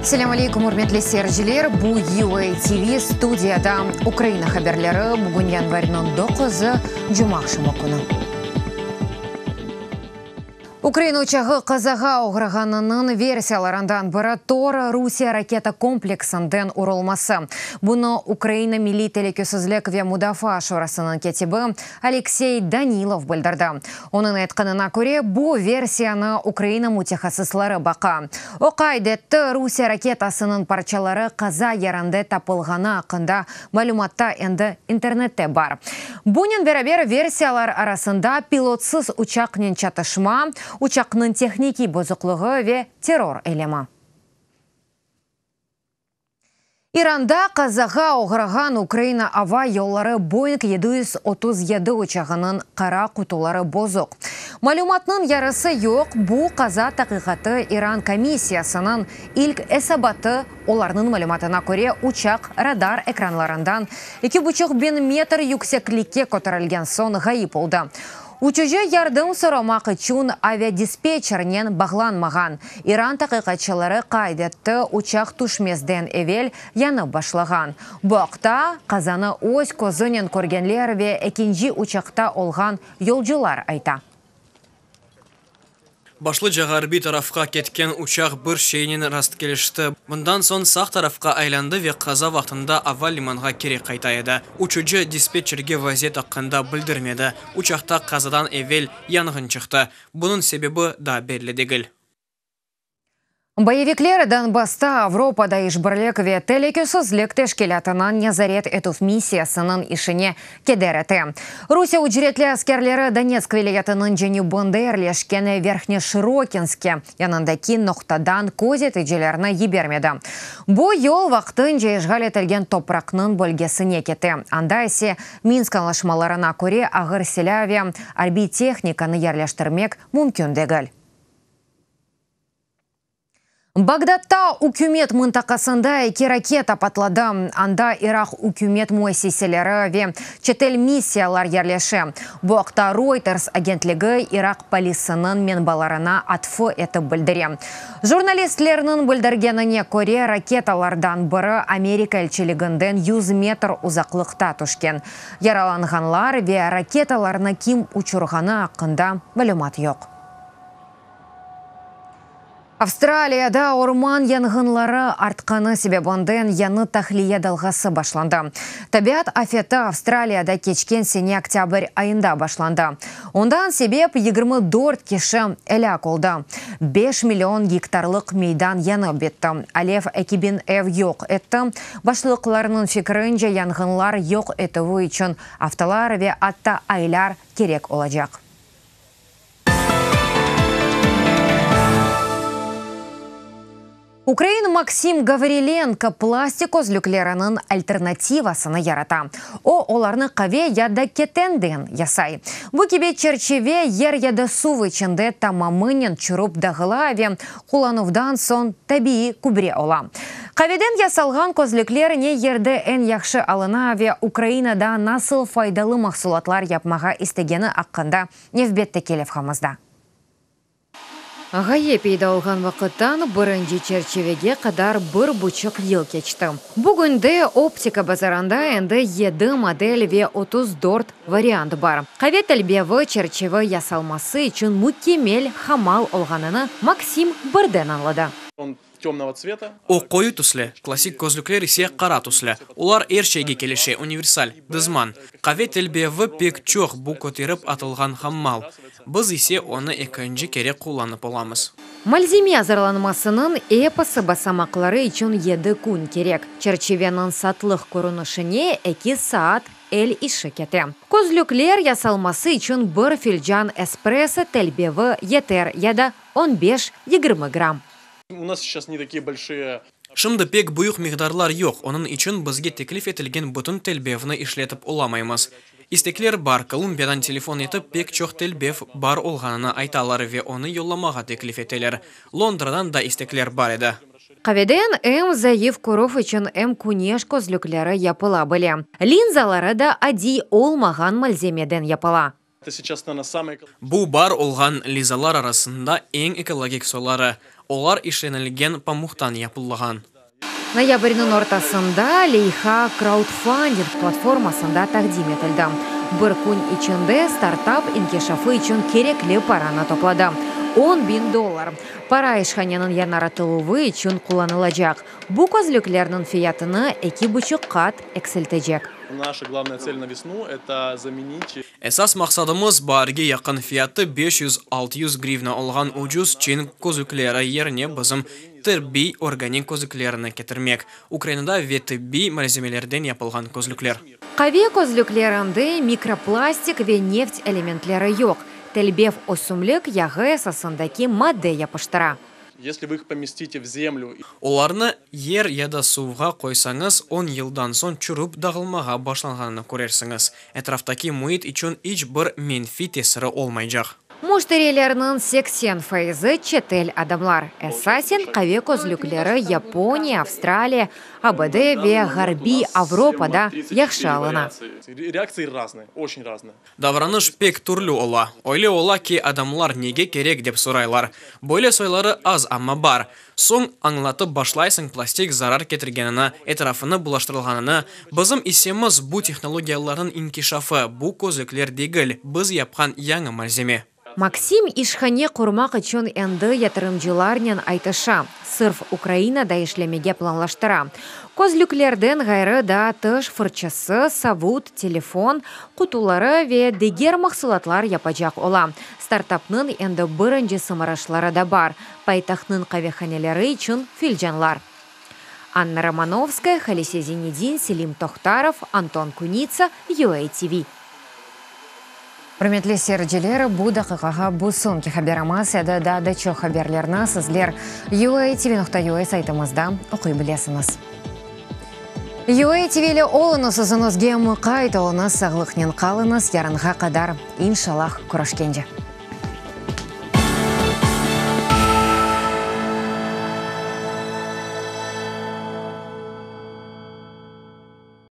Selâm aleykum, ürmetli seyirciler! Bu UA TV studiyada Ukraina haberleri. Bugün yanvarniñ doquzı, cumaaqşamı künü. Ukraina uçağı qazağa oğrağanınıñ versiyalarından biri Tor Rusiye raketa kompleksinden urulması. Bunı Ukraina Milliy telükesizlik ve mudafaa şurasınıñ kâtibi Aleksey Danilov bildirdi. Onıñ aytqanına köre, bu versiyanı Ukraina mütehassısları baqa. O qayd etti, Rusiye raketasınıñ parçaları qaza yerinde tapılğanı aqqında malümat da endi internette bar. Bunen beraber, versiyalar arasında pilotsız uçaqnen çatışma, uçaqnıñ tehnikiy bozuqlığı ve terror eylemi. İranda qazağa oğrağan Ukraina ava yolları Boeing 737 uçağınıñ qara qutuları bozuq. Malümatnıñ yarısı yoq, bu qaza taqiqatı İran komissiyasınıñ ilk esabatı, olarnıñ malümatına köre, uçaq radar ekranlarından eki buçuq biñ metr yükseklikke köterilgen soñ ğayıp oldı. Uçucı yardım soramaq içün aviadispetçernen bağlanmağan. İran taqiqatçıları qayd etti, uçaq tüşmezden evel yanıp başlağan. Bu aqta qazanı öz közünen körgenler ve ekinci uçaqta olğan yolcular ayta. Başlıca ğarbiy tarafqa ketken uçaq bir şeynen rastkelişti. Bundan soñ sağ tarafqa aylandı ve qaza vaqtında ava limanğa keri qayta edi. Uçucı dispetçerge vaziyet aqqında bildirmedi. Uçaqta qazadan evel yanğın çıqtı. Bunıñ sebebi daa belli degil. Boyevikler Donbassta Avropada işbirlik ve telükesizlik teşkilâtınıñ nezaret etüv missiyasınıñ işine keder ete. Rusiye ücretli askerleri Donetsk vilâyetiniñ cenübinde yerleşken Verhneşirokinske yanındaki noqtadan közeticilerni yibermedi. Bu yol vaqtınca işğal etilgen topraqnıñ bölgesine kete, anda ise Minsk añlaşmalarına köre ağır silâ ve arbiy tehnikanı yerleştirmek mümkün degil. Bağdatta ükümet mıntaqasında eki raketa patladı. Anda Iraq ükümet müessiseleri ve çetel missiyalar yerleşe. Bu aqta Reuters agentligi Iraq polisiniñ menbalarına atfı etip bildire. Jurnalistlerniñ bildirgenine köre, raketalardan biri Amerika elçiliginden 100 metr uzaqlıqta tüşken. Yaralanğanlar ve raketalarnı kim uçurğanı aqqında malümat yoq. Avstraliyada orman yanğınları artqanı sebebinden yañı tahliye dalğası başlandı. Tabiat afeti Avstraliyada keçken sene oktâbr ayında başlandı. Ondan sebep 24 kişi elâk oldı. 5 million gektarlıq meydan yanıp bitti. Alev 2000 ev yoq etti. Başlıqlarnıñ fikirince yanğınlar yoq etüvi içün aftalar ve atta aylar kerek olacaq. Ukrain Maksim Gavrilenko plastik közlükleriniñ alternativasını yarata. O, olarnı qave ya da ketenden yasay. Bu kibi çerçeve yer ya da suv içinde tamamınen çürüp dağıla ve qullanuvdan soñ tabiiy kübre ola. Qaveden yasalğan közlükler ne yerde eñ yahşı alına ve Ukrainada nasıl faydalı mahsulatlar yapmağa istegeni aqqında nevbetteki levhamızda. Ğaye peyda olğan vaqıttan birinci çerçivege qadar bir buçuq yıl keçti. Bugünde optika bazarında endi yedi model ve 34 variant bar. Qave telbevi çerçive yasalması içün mükemmel hamal olğanını Maksim birden añladı. Он темного цвета. O qoyu tüslü, klassik közlükler ise qara tüslü. Olar er şeyge kelişe, universal, dızman. Qave telbevi pek çoq bu köterip atılğan hammal. Biz ise onı ekinci kere qullanıp olamız. Malzeme azırlanmasınıñ episi basamaqları içün 7 kün kerek. Çerçiveniñ satlıq körünişine 2 saat el işi kete. Közlükler yasalması içün bir filcan espresso telbevi yeter ya da 15-20 gramm. У нас сейчас не такие большие Şimdi pek büyük miqdarlar yoq, onıñ içün bizge teklif etilgen bütün telbevni işletip olamaymız. İstekler bar, Kolumbiyadan telefon etip pek çoq telbev bar olğanını aytalar ve onı yollamağa teklif eteler. Londradan da istekler bar edi. Qaveden em zayıf körüv içün em küneş közlükleri yapıla bile. Linzaları da adiy olmağan malzemeden yapıla. Это сейчас, наверное, самый Bu bar olğan linzalar arasında eñ ekologik soyları. Olar işlenilgen pamuqtan yapılğan. Noyabrniñ ortasında leyha kraudfanding platformasında taqdim etildi. Bir kün içinde startap inkişafı içün kerekli paranı topladı, 10 biñ dollar. Para işhaneniñ yañartıluvı içün qullanılacaq. Bu közlüklerniñ fiyatını 2,5 qat eksiltecek. Наша главная цель на весну – это заменить Esas maqsadımız baarge yaqın fiyatı 500-600 grivna olğan ucuz Çin közlükleri yerine bizim tıbbiy organik közlüklerini ketirmek. Ukrainada ve tıbbiy malzemelerden yapılğan közlükler. Qave közlüklerinde mikroplastik ve neft elementleri yoq. Telbev ösümlik yağı esasındaki madde yapıştıra. Если вы их поместите в землю Olarnı yer ya da suvğa qoysañız, 10 yıldan soñ çürüp dağılmağa başlağanını körersiñiz. Etraftaki müit içün iç bir menfiy tesiri olmaycaq. Müşterilerniñ 80 faizi çetel adamlar. Esasen qave közlükleri Yaponiya, Avstraliya, ABD ve Ğarbiy Avropada yahşı alına. Реакции разные, очень разные. Davranış pek türlü ola. Öyle ola ki, adamlar nege kerek dep soraylar. Böyle soyları az amma bar. Soñ añlatıp başlaysıñ plastik zarar ketirgenini, etrafını bulaştırğanını. Bizim issemiz bu tehnologiyalarnıñ inkişafı, bu közlükler degil, biz yapqan yañı malzeme. Maksim işhane qurmaq içün endi yatırımcılarnen aytışa. Sırf Ukrainada işlemege planlaştıra. Közlüklerden ğayrı da tiş fırçası, savut, telefon, qutuları ve diger mahsulatlar yapacaq ola. Startapnıñ endi birinci sımarışları da bar. Paytahtnıñ qavehaneleri içün filcanlar. Anna Romanovskaya, Халисе Зинедин, Селим Тохтаров, Антон Куница, UATV. Ürmetli seyirciler, bu daqiqağa bu soñki haberimiz edi. Daa da çoq haberlerni sizler uatv.ua saytımızda oquy bilesiñiz. UATV ile oluñız özüñizge muqayt oluñız, sağlıqnen qalıñız, yarınğa qadar inşallah körüşkence.